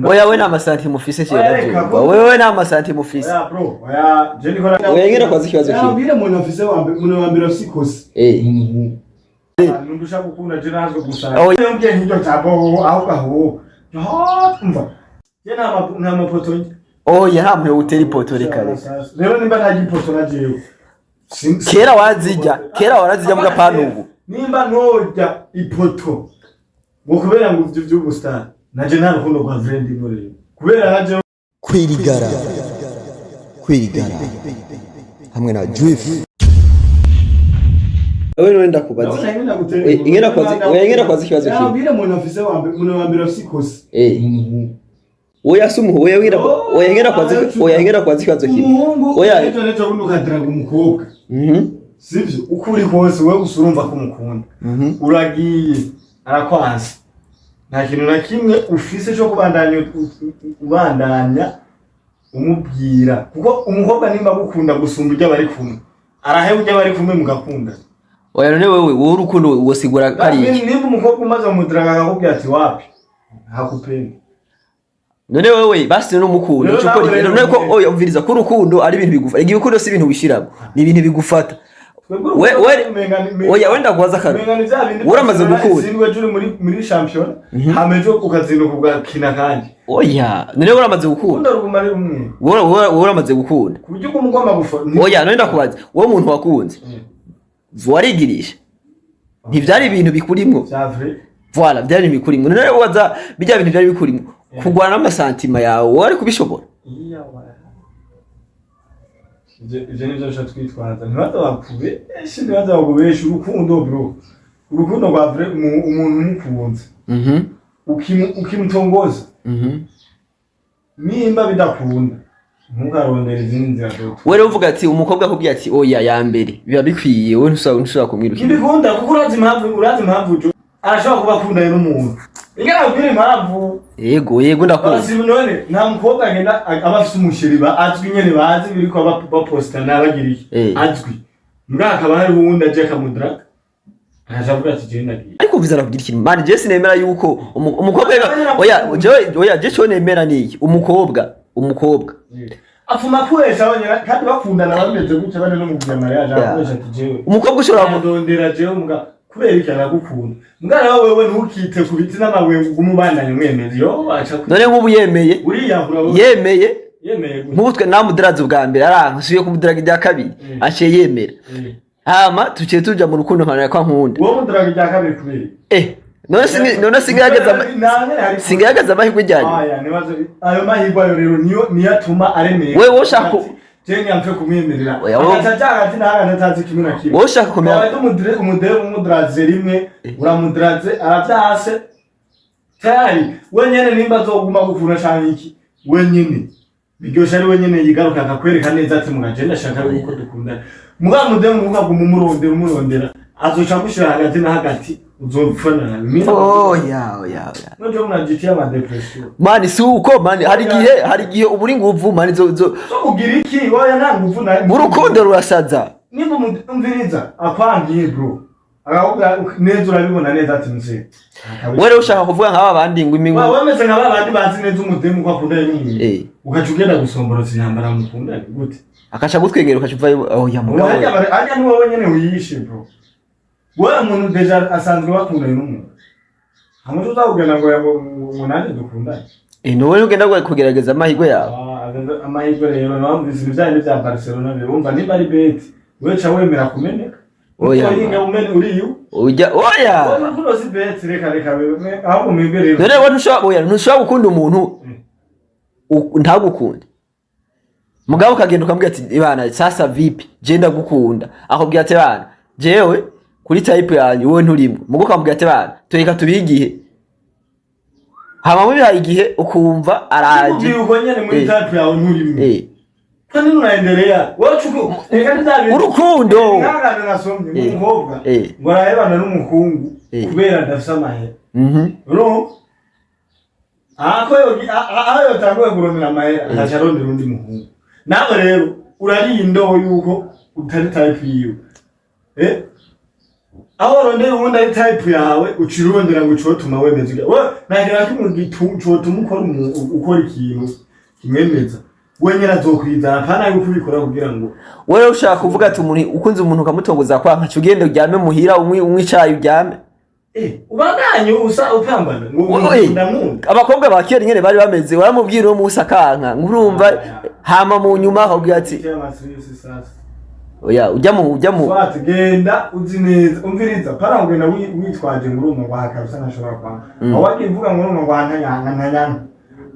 Oya, we nta masantimu ufise. Oya, Kera reka ndavyumva. ko- Wewe nta masantimu ufise. Oya bro, oya, je niko Oya, ngena kwaza ikibazo kimwe. Yambwire umuntu afise wa mbere, umuntu wa mbere afise ikosa. Nundusha gukunda, je nazwe gusa. Oya. Yambwiye nk'iryo jambo aho aho. Yo, umva. Je nta mapoto njye. Oya, nta muntu utera ipoto, reka reka. Rero nimba nta gipoto na jewe. Kera warazirya, kera warazirya muga pana ubu. Nimba ntorya ipoto ngo kubera ngo ivyo vy'ubusitani, naje nta rukundo rwa vrai ndimo rero. Kubera naje Kwirigara, kwirigara hamwe na Juif. Wewe none ndakubaza. Ingena kwazi, oya, ingena kwaza ikibazo kimwe. Yambwire umuntu afise wa mbere, umuntu wa mbere afise ikosa. Oya, si umuhu, oya, ngena, oya, ngena kwaza, oya, ngena kwaza ikibazo kimwe. Umuhungu Oya. ejo nejo bundi ukadiraga umukobwa. Sivyo, uko uri kose wewe gusa urumva ko umukunda. Uragiye arakwanze. Nta kintu na kimwe ufise cyo kubandanya ubandanya umubwira, kuko umukobwa nimba agukunda gusumba ujya bari kumwe, araheba ujya bari kumwe mugakunda. Oya, none wewe, wowe urukundo wosigura ko ari iki? Nimba umukobwa umaze kumudiraga akakubwira ati wapi, ntakupenda. None wewe basi n'umukunda Rero uca ukora nawe iki? rero None ko umwe. oya, umviriza, ko urukundo ari ibintu bigufata. Urukundo si ibintu wishiramo, ni ibintu bigufata. Twebwe We- umenga Oya, wenda kubaza kare. Umenga ni vya bindi Uramaze Barcelona gukunda. itsindwa ejo uri muri shampiyona, hama ejo ukazinduka ugakina kandi. Oya, none uramaze gukunda. Urukundo ruguma ari rumwe. Wowe uramaze gukunda. Ku buryo uguma ugomba gufa. Oya, none ndakubaza, wowe umuntu wakunze warigirisha, ntivyari ibintu bikurimwo? Vya vrai. Voilà, byari ibintu bikurimwo. None waza bijya bintu byari bikurimwo, kurwana n'amasantima yawe, wowe wari kubishobora? Ivyo nivyo duca twitwaza, ntibaza bakubeshe, ntibaza bakubeshe urukundo bro, urukundo rwa vrai, umuntu umukunze ukimutongoza, nimba bidakunda ntukarondere izindi nzira doto. We rero uvuga ati umukobwa akubwiye ati oya ya mbere, biba bikwiye, wowe ntushobora kumwirukira? Ntibikunda, kuko urazi impamvu jo arashobora kuba akundanye n'umuntu, ingana kubwira impamvu. Yego, ndakumva. Basi none nta mukobwa agenda aba afise umusheri azwi nyene, bazi biriko bapostana bagira iki, azwi mbwa hakaba hariho uwundi aje akamudraga, akaja avuga ati jewe ndagiye. Ariko uvuze arakubwira ikintu, man, je sinemera yuko umukobwa, oya, jewe, oya, je cyo nemera ni iki: umukobwa Afuma akoresha abanyera kandi bakundana bameze gutya, bari no mu kugira mariage, akoresha ati jewe Umukobwa ushobora ndondera jewe mbwa kubera iki aragukunda, mbwa nawe wewe ntukite ku biti n'amabuye ngo ugume ubandanye umwemeza yo aca None nk'ubu yemeye? Uriyahura wowe. Yemeye. Yemeye gute? Nk'ubu twe namudaraza ubwa mbere aranka, nsubiye kumudaraga irya kabiri, aciye yemera. Hama tuciye tuja mu rukundo, nkanira ko ankunda. Wowe mudaraga irya kabiri kubera iki? None singerageza amahirwe ijyanye? Aya, nibazo ayo mahirwe ayo rero niyo atuma aremera. Wewe ushaka Je ntiyapfe kumwemerera. Oya, wowe- Agaca aja hagati na hagati atazi kimwe na kimwe. Wowe ushaka kumera Wabaye umudere umudaraze rimwe, uramudaraze aravyase tayari wenyene, nimba azoguma gukunda canke iki, wenyene biryoshe ari wenyene yigaruka akakwereka neza ati mugaje ndashaka yuko dukundana. Muga mudemu ukaguma umurondera umurondera, azoca agushira hagati na hagati, uzopfa nabi. Oya. Nojo mnajitia ma dépression. Man, si uko, man, hari igihe uburi nguvu, man, zo So kugira iki? Oya, nta nguvu na Urukundo rurasaza. Nimba umviriza akwangiye bro, akakubwira neza, urabibona neza ati mzee. Wewe rero ushaka kuvuga nk'aba bandi ngo imingu Wa wameze nka babandi bazi neza umudemu ko akundanye n'umuntu, ugaca ugenda gusomborotsa intambara mukundanye gute? Akaca gutwengera ukaca uvayo, oya mugabo. Harya ni wowe nyene wiyishe bro. Wowe umuntu déjà asanzwe bakundanye n'umuntu, hamwe tuzakugenda ngo nanjye dukundane. None ugenda kugerageza amahirwe yawe. Ah, amahirwe rero nawumvise ibijyanye n'ibya Barcelona rero, wumva nimba ari beti wewe ca wemera kumeneka. Oya. Utoyinga umene uriyo. Ujya, oya. Oya, kuno si beti, reka reka wewe, ahubwo mwebwe rero. None wowe ntushobora, oya, ntushobora gukunda umuntu ntagukunde, mugabo ukagenda ukamubwira ati bana, sasa vipi, je ndagukunda, akubwira ati bana, jewe kuri type yanjye wowe nturimo, mugo ukamubwira ati bana, tureka tubihe igihe, hama mubihaye igihe ukumva araje. Kubwira uko nyene muri type yawe nturimo. Kandi unaendelea wewe chuko reka ntizabe Urukundo. Nk'akantu nasomye, umukobwa ngo arahebana n'umuhungu kubera adafise amahera. Urumva ako aho yotanguye kurondera amahera, akaca arondera undi muhungu. Nawe rero urariye indobo yuko utari type yiwe. Aho warondera uwundi ari type yawe, ucira urondera ngo icotuma wemeza we nta kintu na kimwe cotuma ukora ukora ikintu kimwemeza. We nyene azokwizana, pana yuko ubikora kugira ngo Wewe ushaka kuvuga ati umuntu ukunze umuntu ukamutongoza kwanka, ca ugenda uryame muhira, unywe icayi, uryame. Ubandanye usa upambana ngo Oye, ndamwumva. Abakobwa ba kera nyene bari bameze, waramubwira uwo munsi akanka, urumva, hama mu nyuma akabwira ati oya, ujya mu Swat, genda uzi neza, umviriza, para ngenda witwaje ngo urumva ngo aha ntashobora kwanga. Aho wagiye uvuga ngo urumva ngo aha ntanyanga ntanyanga,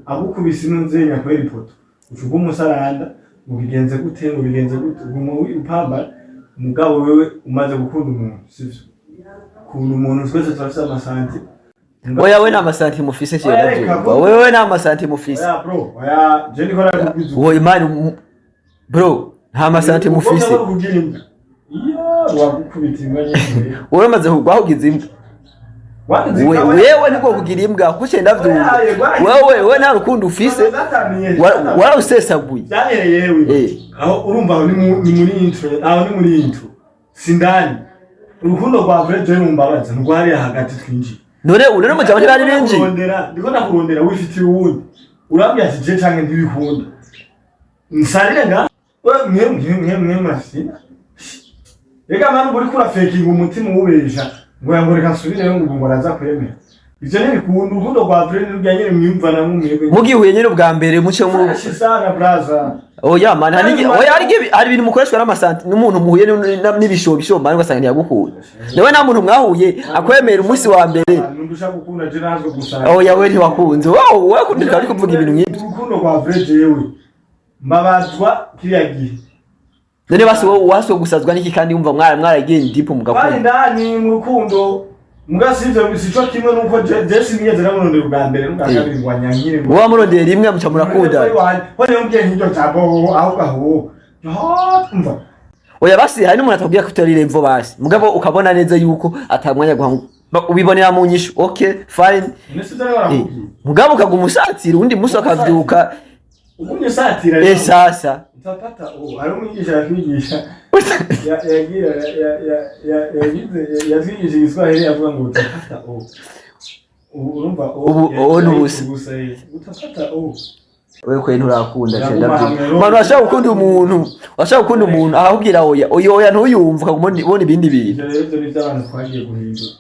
agukubise inuzenya kwera ipoto, ucuga umusaranda ngo bigenze gute, ngo bigenze gute, uguma upambana. Mugabo wewe umaze gukunda umuntu, sivyo? Kunda umuntu, twese turafise amasanti. Oya, we nta masanti mufise. Oya, Kera reka, ndavyumva. bro. Wewe nta masanti mufise. Oya bro, oya, je ndiko nakubwiza. Wowe imani bro, nta masanti mufise. Ugomba kugira imbwa, iya wagukubita imbwa nyine. Wowe umaze kugwahugiza imbwa. Wagize imbwa. Wewe nibwo kugira imbwa kuko ndavyumva. Wewe nta rukundo ufise. Wararusesaguye. Byahereye yewe. Aho urumva aho ni muri intro, aho ni muri intro sindani urukundo rwa vrai je rumbabaza ntirwariya hagati twinjiye. None ubu none mujama ntibari binjiye. Ndiko ndiko ndakurondera, wifitiye uwundi, urambwira ati je canke ntibikunda, nsarire nga we mwe mwe mwe mwe murafina. Reka mani, uriko urafekinga umutima uwubesha ngo yango reka nsubireyo, ngo ubu ngo araza kwemera. Ivyo ntibikunda. Urukundo rwa vrai nirurya nyene mwiyumvana nk'umwebwe. Mugihuye nyene ubwa mbere muce mu Fresh sana, braza. Oya man, hari oya, hari ibintu mukoreshwa n'amasanti n'umuntu muhuye n'ibishobisho man, ugasanga ntiyagukunda. Nawe nta muntu mwahuye akwemera umunsi wa mbere. Nundusha gukunda, je nazwe gusa. Oya, we ntiwakunze, wowe wowe kundika uri kuvuga ibintu nk'ibyo. Urukundo rwa vrai, jewe mbabazwa kiriya gihe. None basi wowe wasuye gusazwa n'iki kandi wumva mwaragiye deep Bari mugakunda? Ndani mu rukundo muga sivyo, sico kimwe nuko je sinigeze namurondera ubwa mbere n'ubwa kabiri ngo anyankire ngo Wowe wamurondeye rimwe muca murakunda. Ho niyo mbwiye nk'iryo jambo aho aho yo umva. Oya basi, hari n'umuntu atakubwira ko utari level, basi mugabo ukabona neza yuko atamwanya guha, ubibonera mu nyishu, okay fine. None sivyo rero barakubwiye? Mugabo ukaguma usatira, uwundi munsi ukavyuka. Ugumye usatira. Sasa utapata. Oh, hari umwigisha yakwigisha yagira yagize yatwigisha igiswahili avuga ngo utapata. Oh, ubu urumva oh, Ubu, oh, ni ubusa. Ubusa, utapata oh. Wewe kwe nturakunda. Ndaguma Cenda. hamwe rero. Manu washaka gukunda umuntu, washaka gukunda umuntu akakubwira oya oya oya, ntuyumva, ukaguma ubona ibindi bintu. Ivyo rero ivyo ni ivy'abantu twagiye guhindura.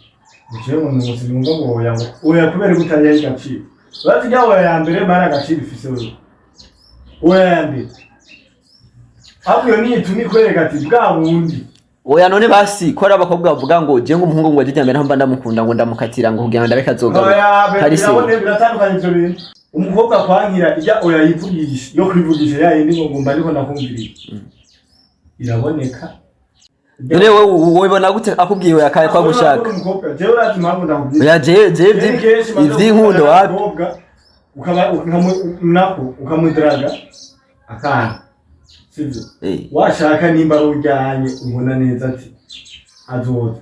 Jewe ngo numva ngo oya, ngo oya kubera ko utariha agaciro. Urazi irya oya ya mbere mara agaciro ifise wewe, oya ya mbere, ahubwo iyo niyo ituma ikwereka ati bwa bundi. Oya, none basi ko ari abakobwa bavuga ngo je ngo umuhungu ngo ajye mbere mba ndamukunda, ngo ndamukatira ngo kugira ngo ndabe kazogaruka. Oya. Hari se Birabone, biratandukanye ivyo bintu. Umukobwa kwankira ijya oya yivugisha, yo kwivugisha ya yindi ngo ngomba ariko ndakumviriye, iraboneka. None wewe ubona gute akubwiye oya kaye kwa gushaka? Umukobwa, jewe urazi impamvu ndakubwira? Oya, je Jewe kenshi maze ivy'inkundo gukundana wapi. n'umukobwa, ukaba nako ukamudraga akana, sivyo? Washaka nimba ari ujyanye, ubona neza ati azoza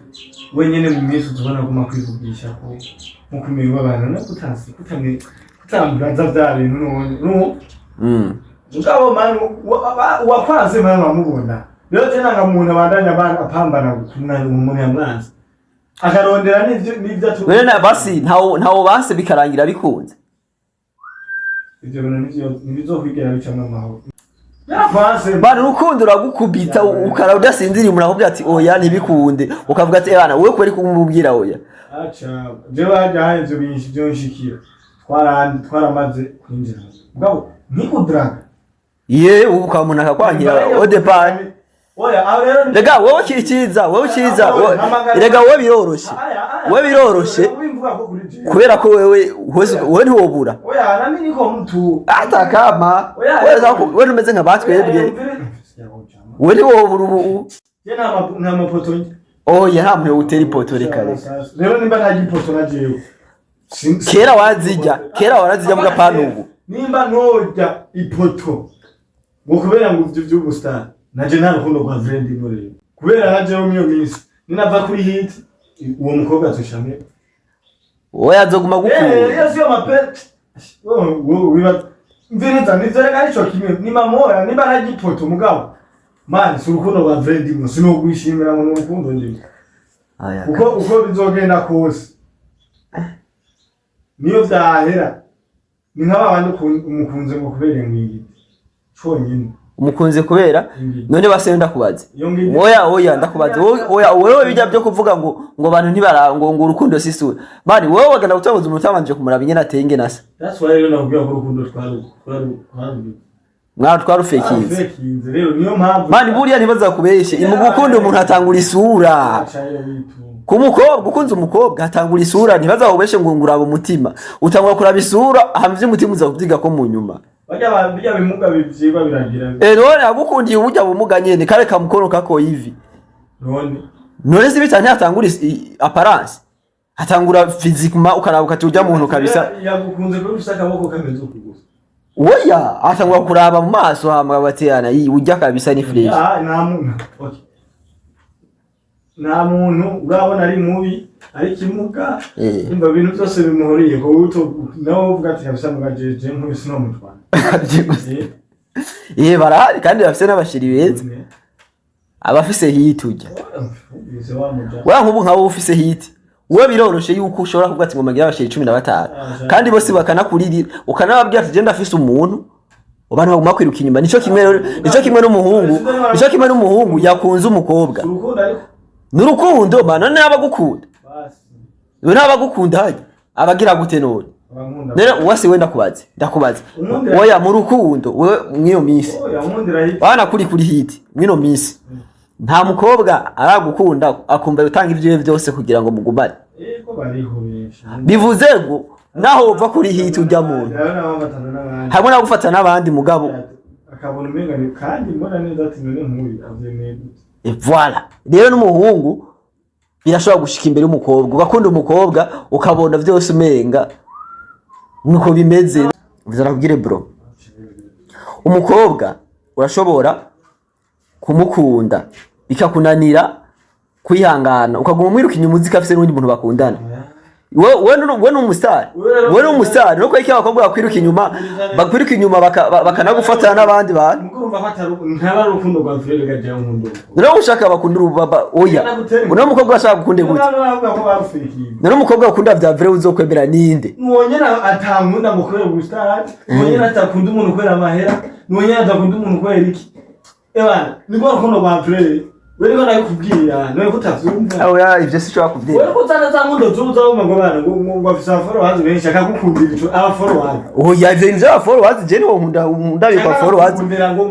wenyene mu minsi, uzobona aguma kwivugisha ko nkuko umengo abantu no kutasi kutamburaza vya bintu none no. Mugabo mani uwakwanze mani wamubona rero, je nanga muntu abandanya abana apambana kumwanya umuntu yamwanze akarondera n'ivyo None na basi ntawo base bikarangira bikunze. Ivyo bintu ntibizokwigera bicamwo amahoro yavanse. Bana, urukundo ruragukubita ukara udasinziriye, umuntu akubwira ati oya ntibikunde, ukavuga ati bana wowe kubera ko umubwira oya. Aca jewe harya hari ivyo bintu vyonshikira, twaramaze kwinjira mugabo ntikudraga. Ye ubu ukaba umuntu akakwangira au départ. Oya, aho rero Rega wowe ukiza, wowe ukiza, rega wowe biroroshe. Aya, aya. Wowe biroroshe. Ubimvuga ko kuri jewe. Kubera ko wewe wewe ntiwobura. Oya, nami niko mtu. Hata kama Oya, wewe ntumeze nka batwebwe, wewe ntiwobura ubu. Je nta mapoto njye. Oya, nta muntu utera ipoto, reka reka. Rero nimba nta gipoto na jewe. Kera warazijya, kera warazijya muga pana ubu. Nimba ntojya ipoto ngo kubera ngo ivyo vy'ubusitani, naje nta rukundo rwa vrai ndimo rero. Kubera na jewe mwiyo minsi ninava kuri hit, uwo mukobwa azoshamwe. Oya, azoguma Eh, gukunda. iyo siyo mape. Wowe wiba mviriza nivyo reka nico kimwe ni mamora nimba nta gipoto mugabo. Man, si urukundo rwa vrai ndimo, sinogwishimira ngo ni urukundo ndimo. Aya, Kuko uko bizogenda kose, niyo vyahera, ni nk'aba bandi umukunze ngo kubera ingwingiti conyine. Umukunze kubera Ingidi. None base ndakubaze. Iyo ngidi. Oya, oya, ndakubaze. Oya, wewe bijya byo kuvuga ngo abantu ntibara ngo urukundo si isura, man, wewe wagenda gutanguza umuntu utabanje kumuraba ingene ateye, ingene asa. That's why rero nakubwira ko urukundo twaru twaru twaru Mwa twarufekinze. Twarufekinze rero, niyo mpamvu. Man, buriya ntibazakubeshe, mu gukunda umuntu atangura isura. Acayo witunga. Ku mukobwa, ukunze umukobwa hatangura isura. Ntibazakubeshe ngo uraba umutima, utangura kuraba isura, hama ivy'umutima uza kuvyiga ko mu nyuma. Barya birya bimuga bivyigwa biragira. Eh, none agukundiye uburya bumuga nyene kare kamukono kako hivi. None None si bitanye, hatangura apparence, hatangura physiquement, ukaraba ukati urya muntu kabisa. Yagukunze kubera ufise akaboko kameze uku gusa. Oya, atangura kuraba mu maso, hama batiyana iyi urya kabisa ni fresh. Ah, nta muntu, okay. Nta muntu urabona ari mubi, ari kimuga. Umva, ibintu byose bimuhuriye ko uto nawe uvuga ati kabisa muga jeje nk'uyu sinomutwara. Eh, barahari kandi bafise n'abashiri beza, abafise hit urya. Ese wamuja. Wewe nk'ubu nkawe ufise hit, wewe biroroshe yuko ushobora kuvuga ati ngo magira abashiri 15, kandi bose bakanakuririra, ukanababwira ati genda afise umuntu, abantu baguma kwiruka inyuma. Nico kimwe, nico kimwe n'umuhungu, nico kimwe n'umuhungu yakunze umukobwa. Urukundo ariko. N'urukundo, man, none abagukunda. Basi. None abagukunda hajya abagira gute none? Abankunda. Rero uwase we, ndakubaze, ndakubaze. Oya, mu rukundo wewe mw'iyo minsi, Oya, nkundira hit. wana kuri hit mw'ino minsi, nta mukobwa aragukunda akumva gutanga ibyiwe byose kugira ngo mugumane? Yego, bariho benshi. Bivuze ngo naho uva kuri hit ujya muntu Rero nabo batana n'abandi. Hamwe no gufata n'abandi mugabo. Akabona umenga ni kandi mbona neza ati none nk'uyu avyemeye gute? Et voilà, rero n'umuhungu birashobora gushika imbere y'umukobwa, ugakunda umukobwa, ukabona byose umenga nuko bimeze. Bizarakubwire bro, umukobwa urashobora kumukunda bikakunanira kwihangana, ukaguma umwiruka inyuma uzi ko afise n'undi muntu bakundana. We ni umustar, we ni umustar, nuko iki abakobwa bakwiruka inyuma bakanagufatana n'abandi bantu. Mugo urumva ko atari ntaba ari urukundo rwa Frere gaje nkunda urukundo. None ushaka bakunda urubaba? Oya, uno mukobwa ashaka gukunde gute? None ko barufikiye. None umukobwa ukunda vya vrai uzokwemera ninde? Nuwonyene atankunda ngo kubera ubustar, nuwonyene atakunda umuntu kubera amahera, nuwonyene adakunda umuntu kubera iki. Ebana, niko rukundo rwa Frere. We niko ndabikubwira, none ko utavyumva. Oya, ivyo sinshobora kuvyemera. Wewe ko uzana za nkundo zuza wumva ngo bana ngo afise abafollowers benshi akagukundira ico abafollowers. Oya, ivyo ivyo followers, je niho nkunda ndabikwa followers. Akagukundira ngo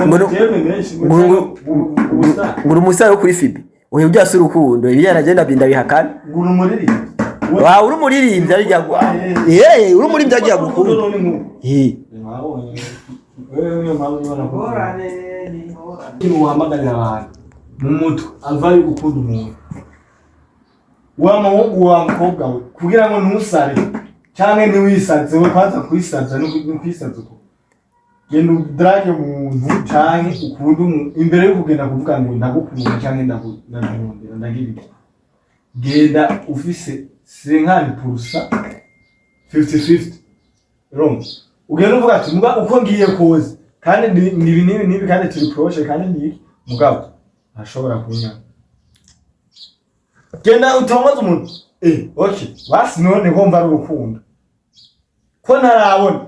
Ngo jemwe menshi ngo ubustar. Ngo uri umusare wo kuri Fibi, oya, ujya si urukundo, ibi yaragenda binda bihakana. Ngo uri umuririmbyi. Wa uri umuririmbyi arya, eh, uri umuririmbyi agiye gukunda. Eh. Wewe niyo mpamvu ubona ko ikintu uhamagarira abantu mu mutwe avayo gukunda umuntu wa muhungu wa mukobwa we, kugira ngo ntusare canke ntiwisaze. We kwanza kwisaza no kwisaza uko genda udrage umuntu canke ukunde umuntu imbere yo kugenda kuvuga ngo ndagukunda canke ndagukundira ndagira iki, genda ufise 50%, 50-50. Urumva, ugenda uvuga ati muga uko ngiye koza kandi ni ibi n'ibi n'ibi kandi turi proche kandi ni iki, mugabo ntashobora kunyanga. Genda utongoze umuntu, eh, okay, basi none ko mva ari urukundo ko ntarabona.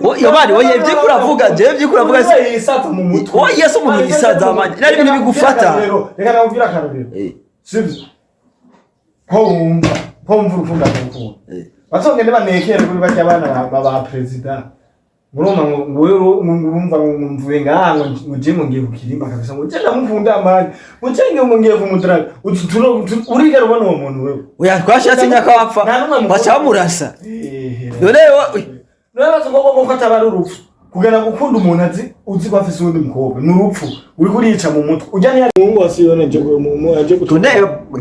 Oya, bari, oya, ivyo uravuga, jewe ivyo uravuga yisaza mu mutwe. Oya, si umuntu yisaza, man. Nari ibintu bigufata. Reka nakubwira akarorero. Sivyo ko wumva urukundo akagukunda, bazongende banekere kuri barya bana ba perezida. Murumva ngo wewe ngo urumva ngo mvuye ngaha ngo je ngo ngiye ku kirimba kabisa, ngo je ndamukunda man, ngo je ngo ngiye kumudraga. Urigera ubona uwo muntu wewe? Oya, twashatse nyakapfa. Nta n'umwe mukunda. Baca bamurasa. None None bazi ngo ko ataba ari urupfu kugenda gukunda umuntu azi uzi ko afise uwundi mukobwa, ni urupfu uriko urica mu mutwe ujya niyo umuhungu wasiyone aje aje. Tune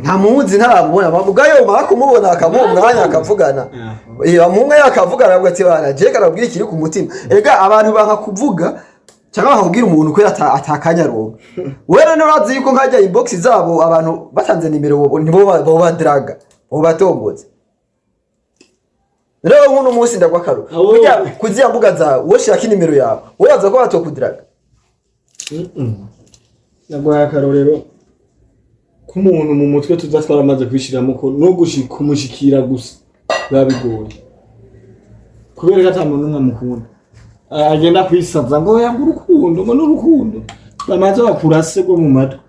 ntamuzi, ntaramubona, bavuga yo mara kumubona akamuha umwanya akavugana. Eh, bamuha umwanya akavugana, avuga ati bana je karabwira ikiri ku mutima. Erega abantu banka kuvuga cyangwa bakubwira umuntu kubera atakanya aronka. Wewe none urazi yuko nkajya inbox zabo abantu batanze nimero bo nibo bo badraga bo batomboze. Rero nk'uno munsi ndagwa karo kujya kuziya mbuga zawe, wowe shirako inimero yawe, wowe waza ko batokudraga. Naguhaye akarorero. Ko umuntu mu mutwe tuza twaramaze kwishiramo ko no kumushikira gusa biba bigoye, kubera ko ata muntu n'umwe amukunda. Agenda kwisaza ngo yanga urukundo, ngo n'urukundo bamaze bakurase rwo mu matwi.